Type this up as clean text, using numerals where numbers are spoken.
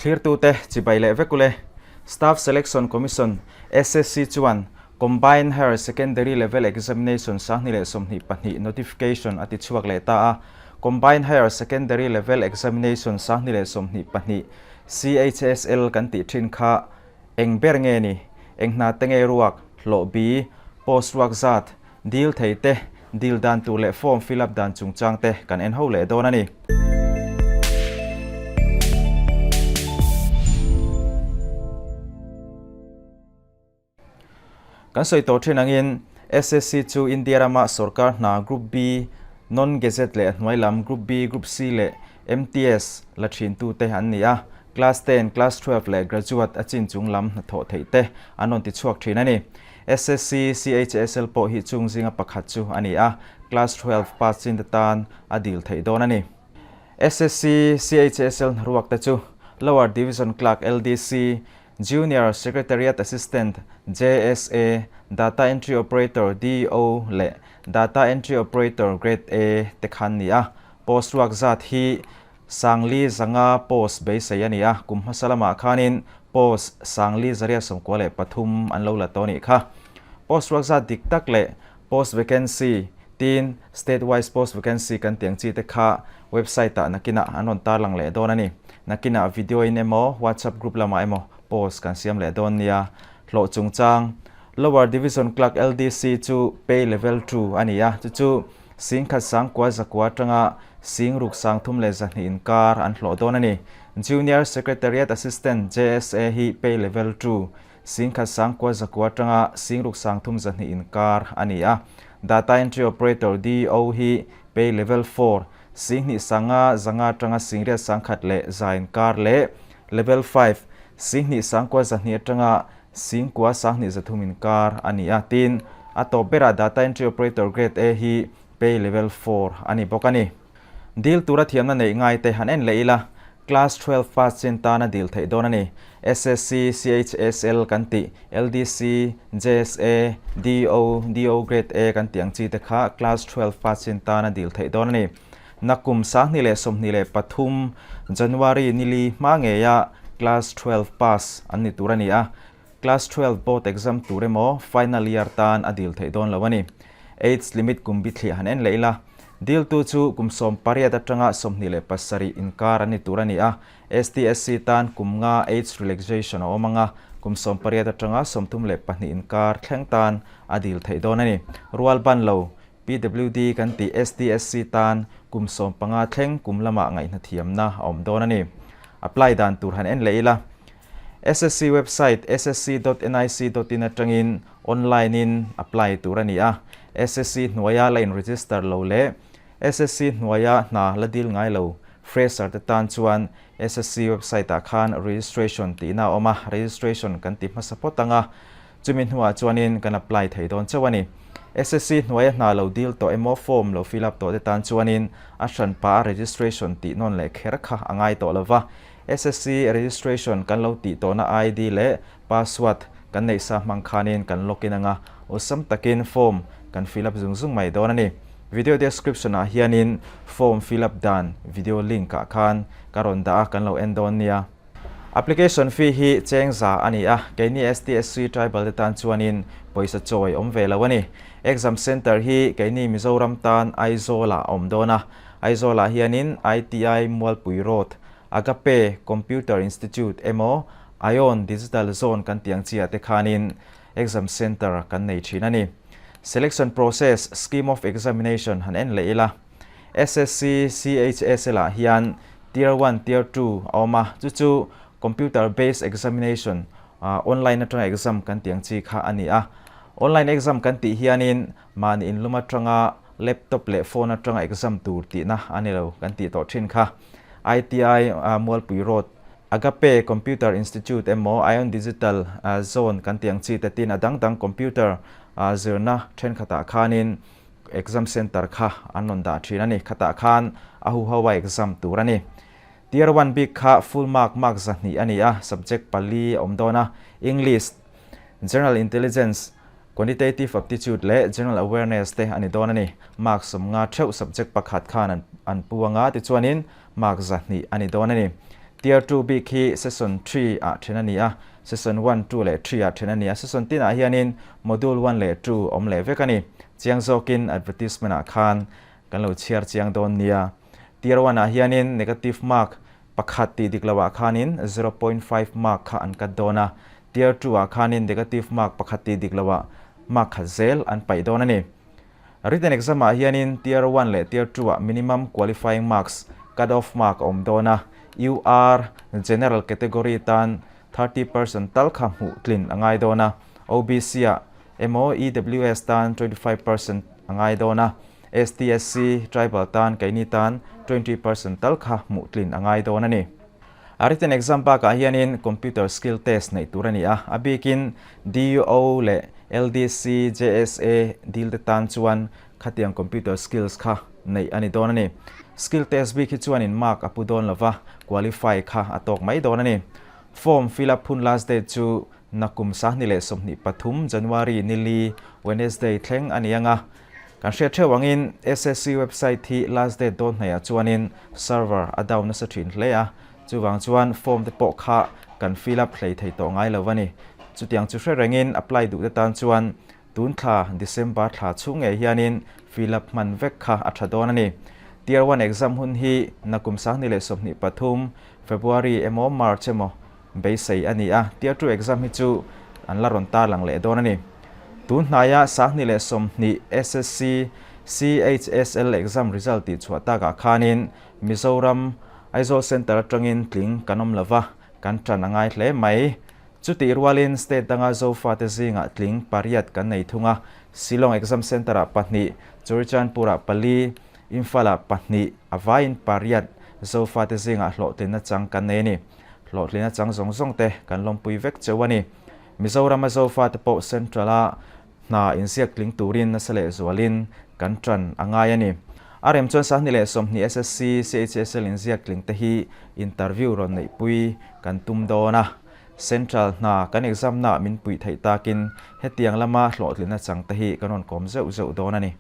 Thlirtute chibai leh vek ule. Staff Selection Commission, SSC, chuan Combined Higher Secondary Level Examination 2022 notification a ti chhuak leh ta a. Combined Higher Secondary Level Examination 2022, CHSL, kan tih thin kha eng ber nge ni? Eng hna te nge ruak, hlawh bi, post ruak zat, Dil thei te, dil dan tur leh form fill up dan chungchang te kan en ho leh dawn a ni. Kan sawi tawh thin angin SSC chu India rama sorkar hna Group B, Non-Gazette leh a hnuai lam Group B, Group C leh MTS la thintute an ni a, Class ten, Class 12 leh Graduate a chin chung lam hnathawh theih te an rawn ti chhuak thin a ni. SSC, CHSL pawh hi chung zinga pakhat chu a ni a, Class 12 pass chin te tan a dil theih dawn a ni. SSC, CHSL hnaruak te chu Lower Division Clerk, LDC, Junior Secretariat Assistant, JSA, Data Entry Operator, DEO, leh Data Entry Operator, Grade A, te khan ni a. Post ruak zat hi Sangli zanga post beisei a ni a, kum hmasa lamah khanin post Sangli zaria 93 an lo la tawh a nih kha. Post ruak zat dik tak leh post vacancy tin state wise post vacancy kan tih ang chi te kha website ah nakinah an rawn tarlang leh dawn a ni. Nakinah video in emaw WhatsApp group lamah emaw post kan siam leh dawn nia. Hlawh chungchang Lower Division Clerk LDC chu pay level 2 a ni a, chu chu Singkhat sangkua zakua atanga Singruk 32% inkar an hlawh dawn a ni. Junior Secretariat Assistant, JSA, hi pay level 2, Singkhat sangkua zakua atanga Singruk 300 inkar a ni a. Data Entry Operator, DEO, hi pay level 4, Singhnih sanga zanga atanga Singriat 1100 inkar leh Level 5, Singhnih sangkua 200 atanga Singkua 2300 inkar a ni a. Tin, a tawp berah Data Entry Operator Grade A hi Pay Level 4 a ni bawk a ni. Dil tura thiamna neih ngai te han en leh ila, Class 12 pass chin tana dil theih dawn a ni. SSC, CHSL kan tih, LDC, JSA, DO, DO Grade A kan tih ang chi te kha Class 12 pass chin tana dil theih dawn a ni. Nakum 2023 January nili hma ngeia Class 12 pass an ni tur a ni a, Class 12 board exam tur emaw final year tan a dil theih dawn lo a ni. Age limit kum bithliah han en leh ila, diltu chu kum 18 atanga 27 inkar an ni tur a ni a, STSC tan kum nga age relaxation a awm ang a, kum 18 atanga 32 inkar thleng tan a dil theih dawn a ni. Rual ban lo PWD kan tih STSC tan kum 15 thleng kum lamah ngaihna thiamna a awm dawn a ni. Apply dan tur han en leh ila. SSC website ssc.nic.in atangin online in apply tur a ni a. SSC hnuaia la in register lo leh SSC hnuaia hna la dil ngai lo fresher te tan chuan SSC website ah khan registration tihna a awm a, registration kan ti hmasa phawt ang a. Chumi hnuah chuanin kan apply thei dawn chauh a ni. SSC hnuaia hna lo dil tawh emaw form lo fill up tawh te tan chuanin a hranpa a registration tih nawn leh kher kha a ngai tawh lova. SSC registration kan lo tih tawhna ID leh password kan neih sa hmang khanin kan login anga awlsam takin form kan fill up zung zung mai dawn a ni. Video description ah hianin form fill up dan video link ah khan ka rawn dah a kan lo en dawn nia. Application fee hi cheng za a ni a, keini STSC tribal te tan chuanin pawisa chawi awm ve lo a ni. Exam centre hi keini Mizoram tan Aizawl-ah a awm dawn a, Aizawl-ah hianin ITI Mualpui Road, Agape Computer Institute emaw Ion Digital Zone kan tih ang chiah te khanin exam centre kan nei thin a ni. Selection process, scheme of examination han en leh ila. SSC CHSL ah hian Tier 1, Tier 2 a awm a, chu chu Computer Based Examination, online atanga exam kan tih ang chi kha a ni a. Online exam kan tih hianin mahni inlum atanga laptop leh phone atanga exam tur tihna a ni lo kan tih tawh thin kha. ITI Mualpui Road, Agape Computer Institute emaw Ion Digital Zone kan tih ang chi te tin a dang dang computer zirna thenkhatah khanin Exam center kha an rawn dah thin a ni. Khatah khan a huho a exam tur a ni. Tier 1 bik kha full mark, mark 200 a ni a, subject pali a awm dawn a, English, General Intelligence, Quantitative Aptitude leh General Awareness te a ni dawn a ni. Mark 50 theuh subject pakhat khan an pu anga tichuanin mark 200 a ni dawn a ni. Tier 2 bik hi Session 3 ah then a ni a, Session 1, 2 leh 3 ah then a ni a. Session tinah hianin Module 1 leh 2 awm leh vek a ni. Chiang zawkin advertisement ah khan kan lo chhiar chiang dawn nia. Tier 1 ah hianin negative mark pakhat tih dik loah khanin 0.5 mark kha an cut dawn a, Tier 2 ah khanin negative mark pakhat tih dik loah mark khat zel an paih dawn a ni. Written exam ah hianin Tier 1 leh Tier 2 ah minimum qualifying marks, cut off mark a awm dawn a, UR, General category tan 30% tal kha hmuh tlin a ngai dawn a, OBC ah emaw EWS tan 25% a ngai dawn a, STSC, Tribal tan keini tan 20% tal kha hmuh tlin a ngai dawn a ni. A written exam bakah hianin computer skill test neih tur a ni a, a bikin DUO leh LDC, JSA dil te tan chuan khatiang computer skills kha neih a ni dawn a ni. Skill test bik hi chuanin mark a pu dawn lova, qualify kha a tawk mai dawn a ni. Form fill up hun last date chu nakum 2023 January nili Wednesday thleng a ni ang a. Kan hriat theuh angin SSC website hi last date dawn hnaihah chuanin server a down nasa thin hle a, chuvang chuan form te pawh kha kan fill up hlei thei tawh ngai lo a ni. Chutiang chu hre rengin apply duh te tan chuan tun thla December thla chhung ngei hianin fill up hman vek kha a tha dawn a ni. Tier 1 exam hun hi nakum 2023 February emaw March emaw beisei a ni a, Tier 2 exam hi chu an la rawn tarlang leh dawn a ni. Tun hnaia 2020 SSC CHSL exam result tih chhuah takah khanin Mizoram Aizawl Centre atangin tling kan awm lova, kan tan a ngai hle mai. Chutih rualin state danga Zofate zingah tling pariat kan nei thung a, Shillong exam centre-ah pahnih, Churachandpur-ah pali, Imphal-ah pahnih, a vaiin pariat Zofate zingah hlawhtlinna chang kan nei a ni. Hlawhtlina chang zawng zawng te kan lawmpui vek cheu a ni. Mizorama Zofate pawh Central-a hna inziak tling turin nasa leh zualin kan tan a ngai a ni. A rem chuan 2020 SSC CHSL inziak tling te hi interview rawn neihpui kan tum dawn a. Central hna kan exam naah min puih theih takin hetiang lama hlawhtlina chang te hi kan rawn kawm zeuh zeuh dawn a ni.